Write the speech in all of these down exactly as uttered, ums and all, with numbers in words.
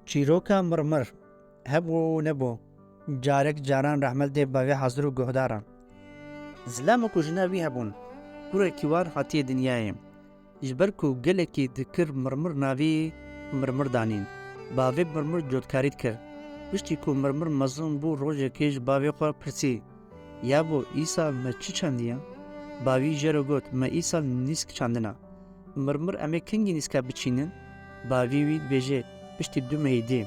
Çîroka Mirmir hebû û nebû. Carek caran rehmet dê bavê hazir û guhdaran. Zilamek û jina wî hebûn. Kurekî wan hatiye dinyayê. Ji ber ku gelekî dikir Mirmir navî Mirmir danîn. Bavê Mirmir cotkarî dikir. Piştî ku Mirmir mezin bû, rojekê ji bavê xwe pirsî, "Yabo, îsal me çi çandiye?" Bavî jê re got, "Me îsal nîsk çandina." "Mirmir, em ê kengî nîska biçînin?" Bavî wî dibêje, "Piştî du mehî dê."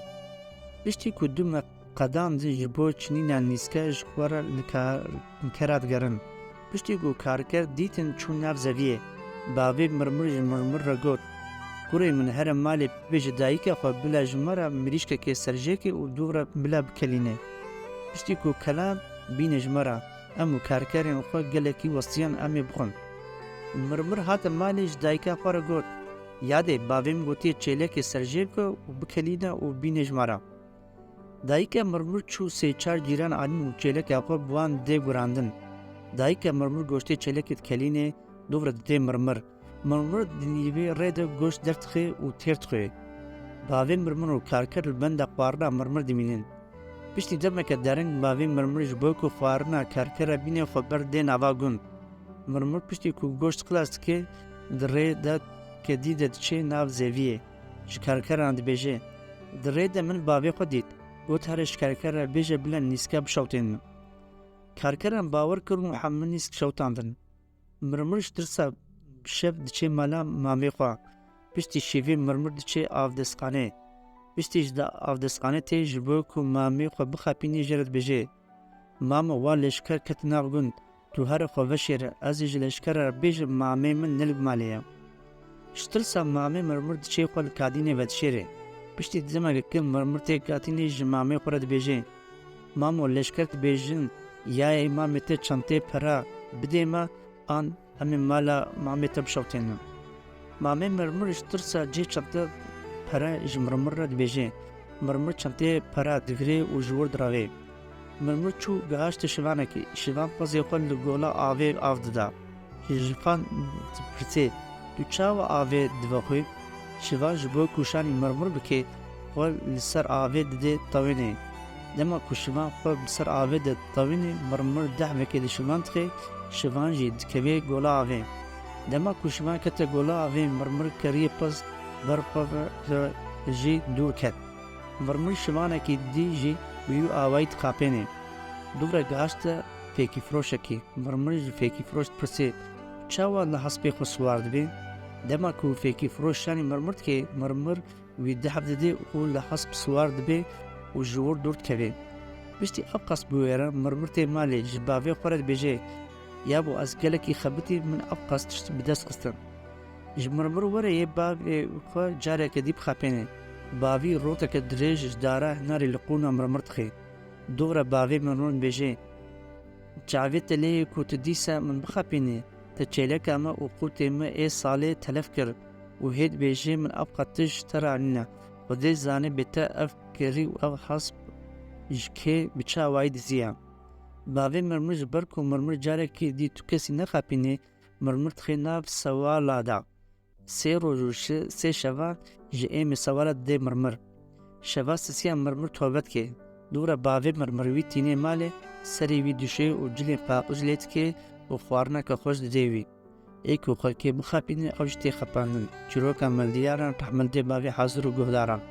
Piştî ku du meh qedandin, ji bo çinîna nîske ji xwe re li kar-, kera digerin. Piştî ku karker dîtin çû nav zeviyê, bavê Mirmir ji Mirmir re got, "Kurê min, here malê bibêje dayika xwe bila ji me re mirîşkekê serjêke û dûv re bila bikelîne. Piştî ku kelan bîne ji me re, em û karkerên xwe gelekî westiyan em ê bixwin." Mirmir hate malê, ji dayika xwe re got, "Yadê, bavê min gotiye çêlekê serjê bike û bikelîne û bîne ji me re." Dayika Mirmir çû sê çar cîran anîn û çêleka xwe bi wan dê gurandin. Dayika Mirmir goştê çêlekê dikelînê, dûv re didê Mirmir. Mirmir di nîvê rê de goşt derdixe û têr dixwe. Bavê Mirmir û karker li benda xwarina Mirmir dimînin. Piştî demeke derin bavê Mirmir ji bo ku xwarina karker re bîne xwe ber dê nava gund. Mirmir piştî ku goşt xilas dike, di rê de kedî de diçe nav zeviyê. Ji karkeran dibêje, "Di rê de min bavê xwe dît. Got, 'Here ji karker re bêje bila nîska bişewtên min.'" Karkeran bawer kirin û hemû nîsk şewtandin. Mirmir ji tirsa bi şev diçe mala mamê xwe. Piştî şevê Mirmir diçe avdestxanê. Piştî ji avdestxanê tê ji bo ku mamê xwe bixapînê, jê re dibêje, "Mamo, wa leşker ket nav gund, tu here xwe veşêre, ez ê ji leşkera re bêjim mamê min ne li malê ye." Ji tirsa mamê Mirmir diçe xwe li kadînê vedişêre. Piştî demekê Mirmir tê kadînê ji mamê xwe re dibêje, "Mamo, leşker dibêjin, yayê mamê te çenteyê pera bidê me, an em ê mala mamê te bişewtênin." Mamê Mirmir ji tirsa cihê çente pere ji Mirmir re dibêje. Mirmir çenteyê pera digire û ji wir direve. Mirmir çû gihişte şivanekî. Şivan pezê xwe li gola avê av dida. Ji şivan dipirsê, "Tu çawa avê divexwî?" Şivan ji bo ku şanî Mirmir bike, xwe li ser avê dide tewênê. Dema ku şivan xwe bi ser avê de tewênê, Mirmir dehvekê li şivan dixe, şivan jî dikeve gola avê. Dema ku şivan kete gola avê, Mirmir keriye pez ber xwe ve jî dûr ket. Mirmir şivanekî dî jî bi wî awayî dixapêne. Dûv re gihişte fêkîfiroşekî. Mirmir ji fêkîfiroş dipirsê, "Çawa li hespê xwe siwar dibê?" Dema ku fêkîfiroş şanî Mirmir dike, Mirmir wî dehf dide û li hesp siwar dibe û ji wir dûr dikeve. Piştî ev qas biwêre, Mirmir tê malê, ji bavê xwe re dibêje, "Yabo, ez gelekî xebitîm, min ev qas tişt bi dest xistin." Ji Mirmir were yê bavê xwe careke dî bixapêne. Bavî roteke dirêj ji dara hinarê li qûna Mirmir dixe. Dûv re bavê Mirmir dibêje, "Çavê te lê ye ku tu dîsa min bixapînî, te çêleka me û qûtê me ê salê telef kir û hê dibêjê min ev qas tişt ji te re anîne. Xwedê zane bê te ev kerî û ev hesp ji kê bi çi awayî diziya." Bavê Mirmir ji ber ku Mirmir carekî dî tu kesî nexapînê, Mirmir dixe nav sewala de. Sê roj û şi-, sê şevan ji êmê sewala didê Mirmir. Şeva sisiya Mirmir tobe dike. Dûv re bavê Mirmir wî tînê malê, serê wî dişê û cilên paqij lê dike û xwarineke xweş didê wî. Ê ku xelkê bixapîne, ew jî tê xapandin. Çîroka Mildiyaran, rehmet dê bavê hazir û guhdaran.